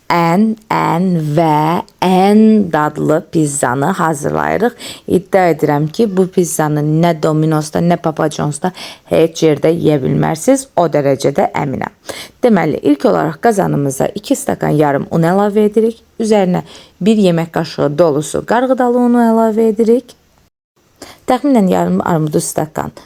Ən, ən və ən dadlı pizzanı hazırlayırıq. İddia edirəm ki, bu pizzanı nə Domino'sda, nə Papa John'sda heç yerdə yeyə bilmərsiniz. O dərəcədə əminəm. Deməli, ilk olaraq qazanımıza 2 stakan yarım un əlavə edirik. Üzərinə 1 yemək qaşığı dolusu qarğıdalı unu əlavə edirik. Təxminən yarım armudu stakan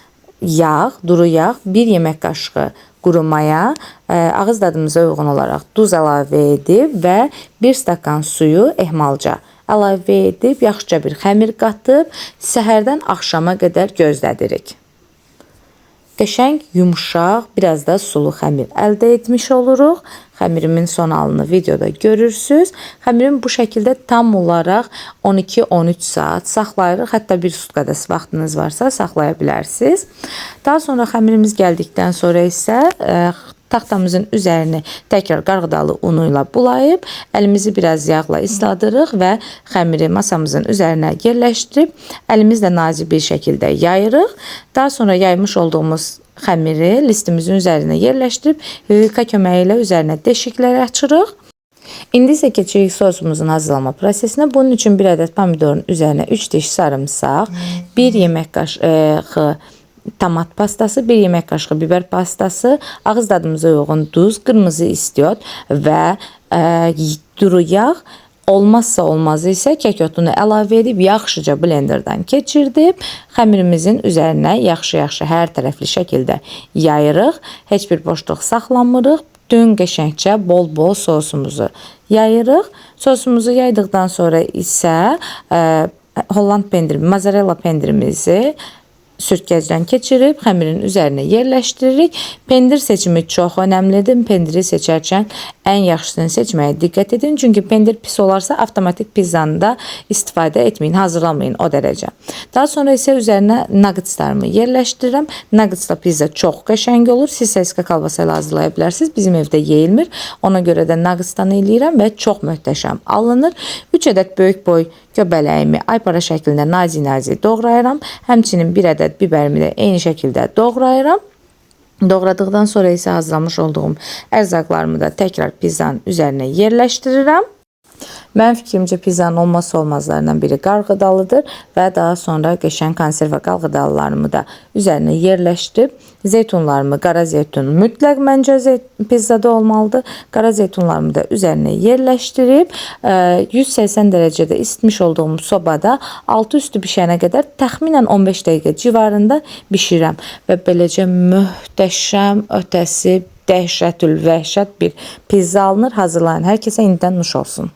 yağ, duru yağ, 1 yemək qaşığı quru maya, ağız dadımıza uyğun olaraq duz əlavə edib və 1 stakan suyu ehmalca əlavə edib, yaxşıca bir xəmir qatıb, səhərdən axşama qədər gözlədirik. Qəşəng, yumşaq, biraz da sulu xəmir əldə etmiş oluruq. Xəmirimin son halını videoda görürsüz. Xəmirin bu şəkildə tam olaraq 12-13 saat saxlayırıq. Hətta bir sutkada vaxtınız varsa saxlaya bilərsiniz. Daha sonra xəmirimiz gəldikdən sonra isə taxtamızın üzərini təkrar qarğıdalı unu ilə bulayıb, əlimizi biraz yağla isladırıq və xəmiri masamızın üzərinə yerləşdirib, əlimizlə nazik bir şəkildə yayırıq. Daha sonra yaymış olduğumuz xəmiri listimizin üzərinə yerləşdirib, vilka köməyi ilə üzərinə deşiklər açırıq. İndi isə keçirik sosumuzun hazırlama prosesinə. Bunun üçün bir ədəd pomidorun üzərinə 3 diş sarımsaq, 1 yemək qaşığı tomat pastası, 1 yemək qaşığı biber pastası, ağız dadımıza uyğun duz, qırmızı istiot və duru yağ, olmazsa olmazı isə kək otunu əlavə edib yaxşıca blenderdan keçirdib, xəmirimizin üzərinə yaxşı-yaxşı hər tərəfli şəkildə yayırıq. Heç bir boşluq saxlamırıq. Bütün qəşəngcə bol-bol sosumuzu yayırıq. Sosumuzu yaydıqdan sonra isə Holland pendiri, mozzarella pendirimizi sürtkəcdən keçirib xəmirin üzərinə yerləşdiririk. Pendir seçimi çox önəmlidir. Pendiri seçərkən ən yaxşısını seçməyə diqqət edin. Çünki pendir pis olarsa avtomatik pizzanı da istifadə etməyin, hazırlamayın o dərəcə. Daha sonra isə üzərinə nuggetslarımı yerləşdirirəm. Nuggetsla pizza çox qəşəng olur. Siz səska kalbasa ilə hazırlaya bilərsiniz. Bizim evdə yeyilmir. Ona görə də nuggetsdan eləyirəm və çox möhtəşəm alınır. 3 ədəd böyük boy göbələyimi aypara şəklində nazik-nazik doğrayıram. Həmçinin 1 ədəd biberimi də eyni şəkildə doğrayıram. Doğradıqdan sonra isə hazırlamış olduğum ərzaqlarımı da təkrar pizzanın üzərinə yerləşdirirəm. Mənim fikrimcə pizzanın olmazsa olmazlarından biri qarğıdalıdır və daha sonra qəşəng konserva qarğıdalılarımı da üzərinə yerləşdirib zeytunlarımı, qara zeytun mütləq məncə pizzada olmalıdır. Qara zeytunlarımı da üzərinə yerləşdirib 180 dərəcədə isitmiş olduğum sobada altı üstü bişənə qədər təxminən 15 dəqiqə civarında bişirirəm və beləcə möhtəşəm, ötəsi dəhşətül vəhşət bir pizza alınır. Hazırlayan hər kəsə indidən nuş olsun.